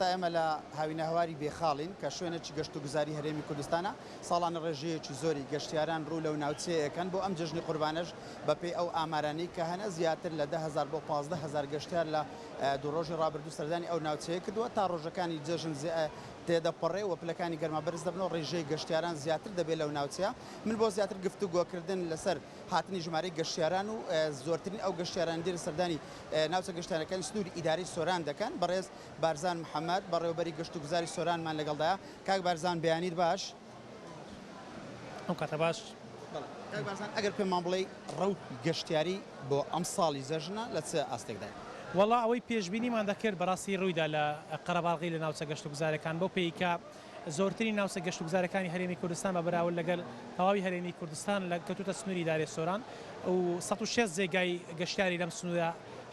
ئێستا ئێمە لە هاوینەهەواری بێخاڵین کە شوێنێکی گەشتوگوزاری هەرێمی کوردستانە، ساڵانە ڕێژەیەکی زۆری گەشتیاران ڕوو لەو ناوچەیە ئەکەن، بۆ ئەم جەژنی قوربانەش بەپێی ئەو ئامارانەی کە هەنە زیاتر لە 10,000 بۆ 15,000 گەشتیار لە دوو ڕۆژی ڕابردوو سەردانی ئەو ناوچەیە کردووە، تا ڕۆژەکانی جەژن تێدەپەڕێ و پلەکانی گەرما بەرز دەبن و ڕێژەی گەشتیاران زیاتر دەبێت لەو ناوچەیە. من بۆ زیاتر گفتوگۆکردن لەسەر هاتنی ژمارەی گەشتیاران و زۆرترین ئەو گەشتیارانە دێن سەردانی ناوچە گەشتیارەکانی سنووری ئیدارەی سۆران دەکەن، بەڕێز بارزان محەمەد، بەڕێوەبەری گەشتوگوزاری سۆرانمان لەگەڵدایە. کاک بارزان بەیانیت باش. ئەم کاتە باش. بەڵێ کاک بارزان ئەگەر پێمان بڵێی ڕەوتی گەشتیاری بۆ ئەمساڵی جەژنە لە چ ئاستێکدایە؟ وەڵا ئەوەی پێشبینیمان دەکرد بەڕاستی ڕوویدا لە قەرەباڵغی لە ناوچە گەشتوگوزارەکان بەو پێی کە زۆرترین ناوچە گەشتوگوزارەکانی هەرێمی کوردستان بە بەراورد لەگەل تەواوی هەرێمی کوردستان لە کەوتووتە سنووری ئیدارەی سۆران و 106 جێگای گەشتیاری لەم سنوورە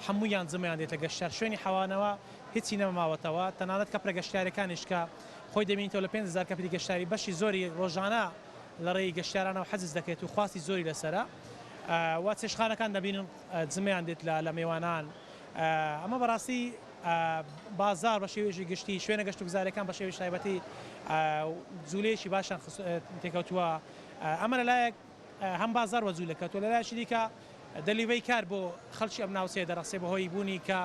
هەموویان جمەیان دێتە گەشتیار شوێنی حەوانەوە هیچی نەماوەتەوە تەنانەت کەپرە گەشتیارەکانیش کە خۆی دەبینیتەوە لە 5000 کەپری گەشتیاری بەشی زۆری ڕۆژانە لە ڕێی گەشتیارانەوە حەجز دەکرێت و خواستی زۆری لەسەرە و چێشتخانەکان دەبینن جمەیان دێت لە مێوانان ئەمە بەڕاستی بازاڕ بە شێوەیەکی گشتی، شوێنە گەشتوگوزارییەکان بە شێوەیەکی تایبەتی جوولەیەکی باشیان تێکەوتووە. ئەمە لەلایەک هەم بازاڕ وە جوولە کەوتووە، لەلایەکی دیکە دەلیڤەی کار بۆ خەڵکی ئەم ناوچەیە دەڕەخسێ بەهۆی بوونی کە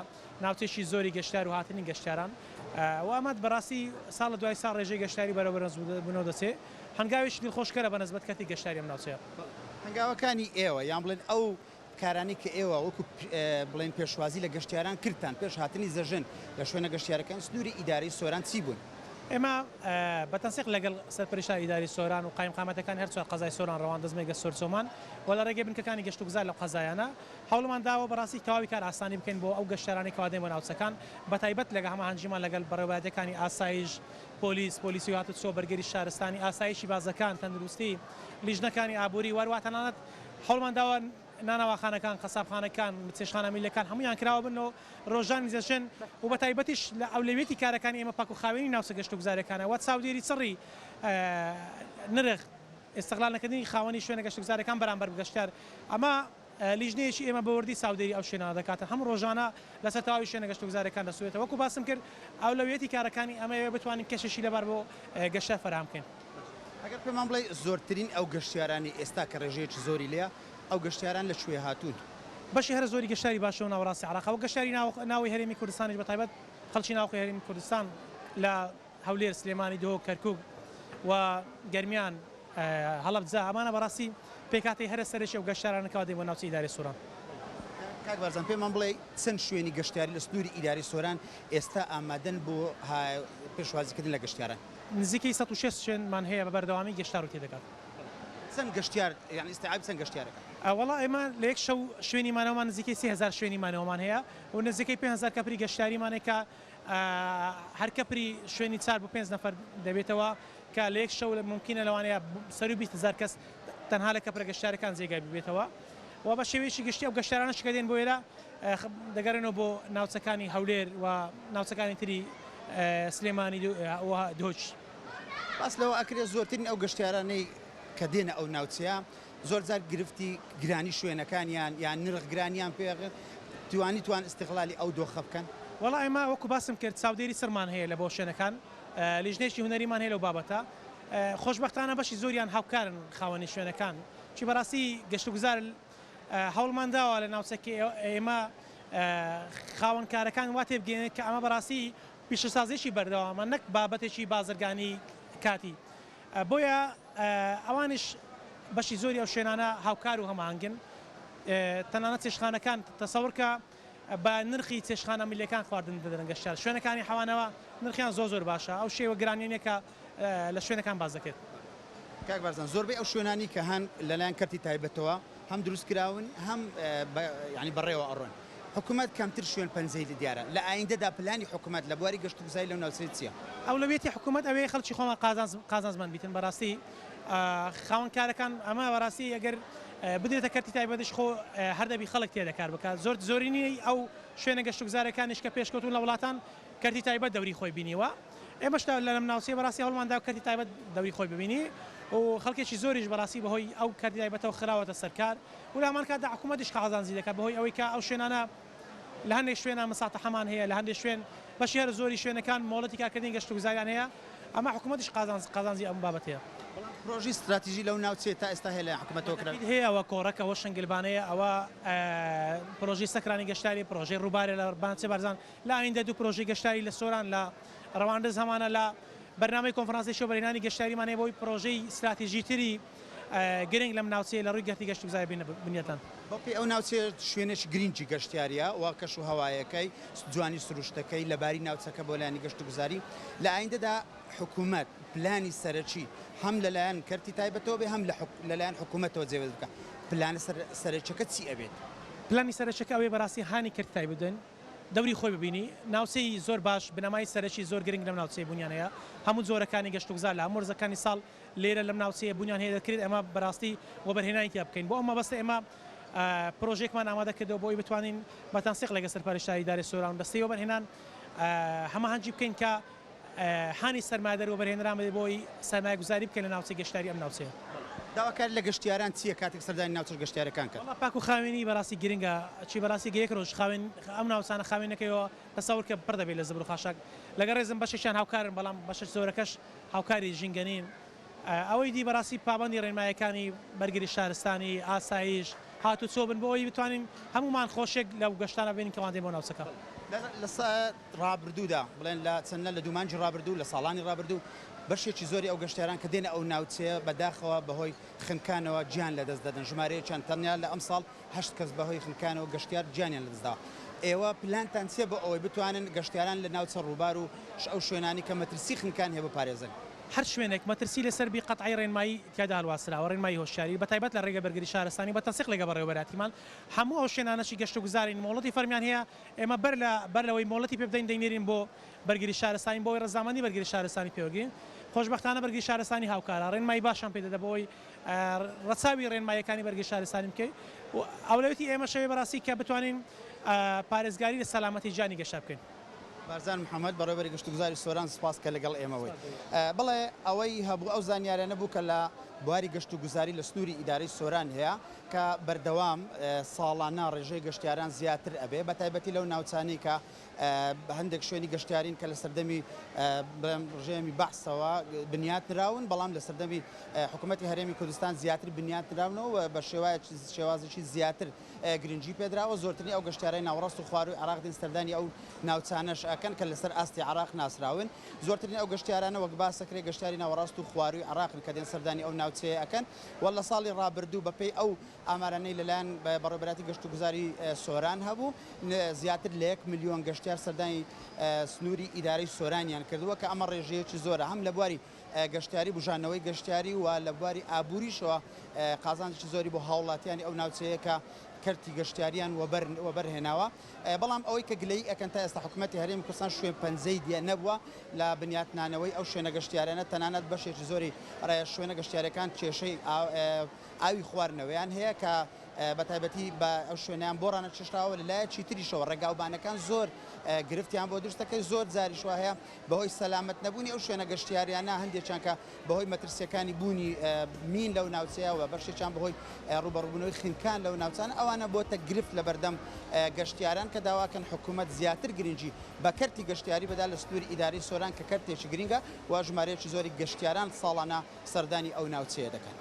ناوچەیەکی زۆری گەشتیار و هاتنی گەشتیاران و ئەمە بەڕاستی ساڵ لە دوای ساڵ ڕێژەی گەشتیاری بەرەو بەرزبوونەوە دەچێ. هەنگاوێکی دڵخۆشکەرە بە نسبەت کەرتی گەشتیاری ئەم ناوچەیە. هەنگاوەکانی ئێوە یان بڵێن ئەو کارانەی کە ئێوە وەکو بڵێن پێشوازی لە گەشتیاران کردتان پێش هاتنی جەژن لە شوێنە گەشتیارەکانی سنووری ئیدارەی سۆران چی بوون؟ ئێمە بە تەنسیق لەگەڵ سەرپەرشتیاری ئیداری سۆران و قایمقامەتەکانی هەر چوار قەزای سۆران ڕەواندز مێگە سۆرچۆمان و لە ڕێگەی بنکەکانی گەشتوگوزار لەو قەزایانە هەوڵمان داوە بەڕاستی تەواوی کار ئاسانی بکەین بۆ ئەو گەشتیارانەی کەوا دێن بۆ ناوچەکان بەتایبەت لەگە هەماهەنگیمان لەگەڵ بەڕێوەبەرایەتیەکانی ئاسایش پۆلیس، پۆلیسی هاتوچۆ، بەرگری شارستانی، ئاسایشی بازەکان، تەندروستی، لیژنەکانی ئابووری و هەروەها تەنانەت هەوڵمان داوە نانەواخانەکان، قەسابخانەکان، چێشتخانە میللیەکان هەموویان کراوە بن و ڕۆژانی جەژن و بە تایبەتیش لە ئەولەویەتی کارەکانی ئێمە پاک و خاوێنی ناوچە گەشتوگوزاریەکانە و چاودێری چڕی نرخ، ئیستغلال نەکردنی خاوەنی شوێنە گەشتوگوزاریەکان بەرامبەر بە گەشتیار ئەمە لیژنەیەکی ئێمە بە وردی چاودێری ئەو شوێنانە دەکاتن هەموو ڕۆژانە لەسەر تەواوی شوێنە گەشتوگوزاریەکان دەسوڕێتەوە وەکو باسم کرد ئەولەویەتی کارەکانی ئەمەیە بتوانین کەشێکی لەبار بۆ گەشتیار فەراهەم بکەین. ئەگەر پێمان بڵێی زۆرترین ئەو گەشتیارانەی ئێستا کە ڕێژەیەکی زۆری لێیە، ئەو گەشتیاران لە کوێ هاتوون؟ بەشی هەرە زۆری گەشتیاری باشوور و ناوەڕاستی عێراقە و گەشتیاری ناوەی هەرێمی کوردستانیش بە تایبەت خەڵکی ناوخۆی هەرێمی کوردستان لە هەولێر، سلێمانی، دهۆک، کەرکوک و گەرمیان، هەڵەبجە، ئەمانە بەڕاستی پێکهاتەی هەرە سەرەکی ئەو گەشتیارانەن کەوا دێن بۆ ناوچەی ئیدارەی سۆران. کاک بارزان پێمان بڵێ چەند شوێنی گەشتیاری لە سنووری ئیدارەی سۆران ئێستا ئامادەن بۆ پێشوازیکردن لە گەشتیاران؟ نزیکەی 106 شوێنمان هەیە بە بەردەوامی گەشتیار ڕووی تێدەکات. چەند گەشتیار یانی ئیستیعابی چەند گەشتیارەکە؟ وەڵا ئێمە لە یەک شەو شوێنی مانەوەمان نزیکەی 3000 شوێنی مانەوەمان هەیە و نزیکەی 5000 کەپری گەشتیاریمان هەیە کە هەر کەپری شوێنی چار بۆ پێنج نەفەر دەبێتەوە کە لە یەک شەو مومکینە لەوانەیە سەروو 20 هەزار کەس تەنها لە کەپرە گەشتیارەکان جێگای ببێتەوە و بە شێوەیەکی گشتی ئەو گەشتیارانەش کە دێن بۆ ئێرە دەگەڕێنەوە بۆ ناوچەکانی هەولێر و ناوچەکانی تری سلێمانی و دهۆک. باس لەوە ئەکرێت زۆرترین ئەو گەشتیارانەی کە دێنە ئەو ناوچەیە زۆر جار گرفتی گرانی شوێنەکانیان یان نرخ گرانیان پێ توانیتوان ئیستغلالی ئەو دۆخە بکەن؟ وەڵا ئێمە وەکو باسم کرد چاودێری چڕمان هەیە لە بۆ شوێنەکان لیژنەیەکی هونەریمان هەیە لەو بابەتە خۆشبەختانە بەشی زۆریان هاوکارن خاوەنی شوێنەکان چی بەڕاستی گەشتوگوزار هەوڵمان داوە لە ناوچەکەی ئێمە خاوەن کارەکان وا تێبگەیەنێت کە ئەمە بەڕاستی پیشەسازیی بەردەوامە نەک بابەتێکی بازرگانی کاتی بۆیە ئەوانیش بەشی زۆری ئەو شوێنانە هاوکار و هەماهەنگن تەنانەت چێشتخانەکان تەسەورکە بە نرخی چێشتخانە میللیەکان خواردن دەدەن گەشتیار شوێنەکانی حەوانەوە نرخیان زۆر زۆر باشە ئەو شێوە گرانیە نیە کە لە شوێنەکان باس دەکرێت. کاک بارزان زۆربەی ئەو شوێنانی کە هەن لەلایەن کەرتی تایبەتەوە هەم دروست کراون هەم یانی بەڕێوە ئەڕۆن حکومەت کەمتر شوێن پەنجەی دیارە لە ئایندەدا پلانی حکومەت لە بواری گەشتوگوزاری لەو ناوچەیە چیە؟ ئەولەویەتی حکومەت ئەوەیە خەڵکی خۆمان قازانجمەند بیتن بەڕاستی خاوەن کارەکان ئەمە بەڕاستی ئەگەر بدرێتە کەرتی تایبەتیش خۆ هەر دەبی خەڵک تێدا کار بکات زۆر زۆرینەی ئەو شوێنە گەشتوگوزارەکانیش کە پێشکەوتوون لە وڵاتان کەرتی تایبەت دەوری خۆی بینیوە ئێمەش لە لەم ناوچەیە بەڕاستی هەوڵمان دا کەرتی تایبەت دەوری خۆی ببینی و خەڵکێکی زۆریش بەڕاستی بەهۆی ئەو کەرتی تایبەتەوە خراوەتە سەر کار و لە هەمان کاتدا حکوومەتیش قازانجی دەکات بەهۆی ئەوەی کە ئەو شوێنانە لە هەندێک شوێنا مساتەحەمان هەیە لە هەندێک شوێن. بەشی هەرە زۆری شوێنەکان مۆڵەتی کارکردنی گەشتوگوزاریان هەیە، ئەمە حکومەتیش قازانج قازانجی ئەم بابەتەیە. بەڵام پرۆژەی ستراتیژی لەو ناوچەیە تا ئێستا هەیە لەلایەن حکومەتەوە کرا؟ بەتەئکید هەیە، ئەوە کۆڕەک، ئەوە شنگلبانەیە، ئەوە پرۆژەی سەکرانی گەشتیاری، پرۆژەی ڕووبارە لە بانچێ بارزان، لە ئایندە دوو پرۆژەی گەشتیاری لە سۆران لە ڕەواندز هەمانە، لە بەرنامەی کۆنفرانسێکی وەبەرهێنانی گەشتیاریمان هەیە بۆ ئەوەی پرۆژەی ستراتیژی تری گرنگ لەم ناوچەیە لە ڕووی گەرتی گەشتوگوزاری بنیاتنان. بەپێی ئەو ناوچەیە شوێنێکی گرینگی گەشتیارییە و کەش و هەوایەکەی، جوانی سروشتەکەی، لەباری ناوچەکە بۆ لایەنی گەشتوگوزاری، لە ئایندەدا حکوومەت پلانی سەرەکی هەم لەلایەن کەرتی تایبەتەوە بێ هەم لەلایەن حکوومەتەوە جێبەجێ بکا، پلانە سەرەکیەکە چی ئەبێت؟ پلانی سەرەکیەکە ئەوەیە بەڕاستی هانی کەرتی تایبەت بدەن دەوری خۆی ببینی، ناوچەی زۆر باش، بنەمای سەرەکی زۆر گرنگ لەم ناوچەیە بوونیان هەیە، هەموو جۆرەکانی گەشتوگوزار لە هەموو وەرزەکانی ساڵ لێرە لەم ناوچەیە بوونیان هەیە دەکرێت ئێمە بەراستی وەبەرهێنانی تیا بکەین بۆ ئەم مەبەستە ئێمە پرۆژەیەکمان ئامادە کردەوە بۆ ئەوەی بتوانین بە تەنسیق لەگەڵ سەرپەرشتیاری ئیدارەی سۆران و دەستەی وەبەرهێنان هەماهەنگی بکەین کە هانی سەرمایەدار وەبەرهێنەران بدەین بۆ ئەوەی سەرمایەگوزاری بکەن لە ناوچەی گەشتیاری ئەم ناوچەیە. داواکاری لە گەشتیاران چییە کاتێک سەردانی ناوچە گەشتیارەکان کەن؟ وەڵا پاک و خاوێنی بەراستی گرنگە چی بەراستی گە یەک ڕۆژ خاوێن ئەم ناوچانە خاوێن نەکەیەوە تەسەور کە پڕ دەبێت لە زبر و خاشاک لەگەڵ ڕێزم بەشێکیان هاوکارن بەڵام بەشە زۆرەکەش هاوکاری ژینگە نین. ئەوەی دی بەڕاستی پابەندی ڕێنمایەکانی بەرگری شارستانی، ئاسایش، هاتوچۆ بن بۆ ئەوەی بتوانین هەموومان خۆشیەک لەو گەشتانە ببینین کە وان دێن بۆ ناوچەکە. لە ڕابردوودا بڵێن لە چەند لە دوو مانگی ڕابردوو لە ساڵانی ڕابردوو بەشێکی زۆری ئەو گەشتیاران کە دێنە ئەو ناوچەیە بەداخەوە بەهۆی خنکانەوە گیان لەدەست دەدەن ژمارەیەکیان تەنیا لە ئەمساڵ هەشت کەس بەهۆی خنکانەوە گەشتیار گیانیان لەدەستداوە. ئێوە پلانتان چییە بۆ ئەوەی بتوانن گەشتیاران لە ناوچە ڕووبار و ئەو شوێنانەی کە مەترسی خنکان هەیە بپارێزن؟ هەر شوێنێک مەترسی لەسەر بی قەتعی ڕێنمایی تیادا هەڵواسراوە، ڕێنمایی هۆشیاری، بەتایبەت لە ڕێگە بەرگری شارستانی بە تەنسیق لەگەڵ بەڕێوەبەرایەتیمان، هەموو ئەو شوێنانەشی گەشتوگوزارین مۆڵەتی فەرمیان هەیە، ئێمە بەر لە بەر لەوەی مۆڵەتی پێ بدەین دەینێرین بۆ بەرگری شارستانی بۆ ئەوەی ڕەزامەندی بەرگری شارستانی پێ وەرگرین، خۆشبەختانە بەرگری شارستانی هاوکارە، ڕێنمایی باشیان پێ دەدە بۆ ئەوەی ڕەچاوی ڕێنماییەکانی بەرگری شارستانی بکەین و ئەولەویەتی ئێمەش ئەوەیە بەڕاستی کە بتوانین پارێزگاری لە سەلامەتی گیانی گەشتیار بکەین. بارزان محەمەد، بەڕێوەبەری گەشتوگوزاری سۆران، سوپاس کە لەگەڵ ئێمە بوویت. بەڵێ ئەوەی هەبوو ئەو زانیاریانە بوو کە لە بواری گەشتوگوزاری لە سنووری ئیدارەی سۆران هەیە کە بەردەوام ساڵانە ڕێژەی گەشتیاران زیاتر ئەبێ بەتایبەتی لەو ناوچانەی کە هەندێک شوێنی گەشتیارین کە لە سەردەمی بڵێم ڕژێمی بەعسەوە بنیات نراون، بەڵام لە سەردەمی حکوومەتی هەرێمی کوردستان زیاتر بنیات نراونەوە و بە شێوازێکی زیاتر گرنگی پێدراوە. زۆرترین ئەو گەشتیارانی ناوەڕاست و خوارووی عێراق دێن سەردانی ئەو ناوچانەش ئەکەن کە لەسەر ئاستی عێراق ناسراون. زۆرترین ئەو گەشتیارانە وەک باس ئەکرێت گەشتیاری ناوەڕاست و خوارووی عێراقن کە دێن سەردانی ئەو ناوچەیە ئەکەن و لە ساڵی ڕابردوو بەپێی ئەو ئامارانەی لەلایەن بەڕێوەبەرایەتی گەشتوگوزاری سۆران هەبوو، زیاتر لە یەک ملیۆن گەشتیار سەردانی سنووری ئیدارەی سۆرانیان کردووە کە ئەمە ڕێژەیەکی زۆرە هەم لە بواری گەشتیاری بوژانەوەی گەشتیاری و لە بواری ئابووریشەوە قازانجێکی زۆری بۆ هاوڵاتیانی ئەو ناوچەیە کە کەرتی گەشتیاریان وەبەرهێناوە. بەڵام ئەوەی کە گلەیی ئەکەن تا ئێستا حکومەتی هەرێمی کوردستان شوێن پەنجەی دیە نەبووە لە بنیاتنانەوەی ئەو شوێنە گەشتیاریانە، تەنانەت بەشێکی زۆری شوێنە گەشتیاریەکان کێشەی ئاوی خواردنەوەیان هەیە کە بە تایبەتی بە ئەو شوێنەیان بۆ ڕانەکێشراوە، لە لایەکی تریشەوە ڕێگاوبانەکان زۆر گرفتیان بۆ دروست دەکەی، زۆر جاریش وا هەیە بەهۆی سەلامەت نەبوونی ئەو شوێنە گەشتیاریانە هەندێکیان کە بەهۆی مەترسیەکانی بوونی مین لەو ناوچەیە و بەشێکیان بەهۆی ڕووبەڕووبوونەوەی خنکان لەو ناوچانە ئەوانە بۆتە گرفت لەبەردەم گەشتیاران کە داواکەن حکوومەت زیاتر گرنگی بە کەرتی گەشتیاری بدا لە سنووری ئیدارەی سۆران کە کەرتێکی گرنگە و ژمارەیەکی زۆری گەشتیاران ساڵانە سەردانی ئەو ناوچەیە دەکەن.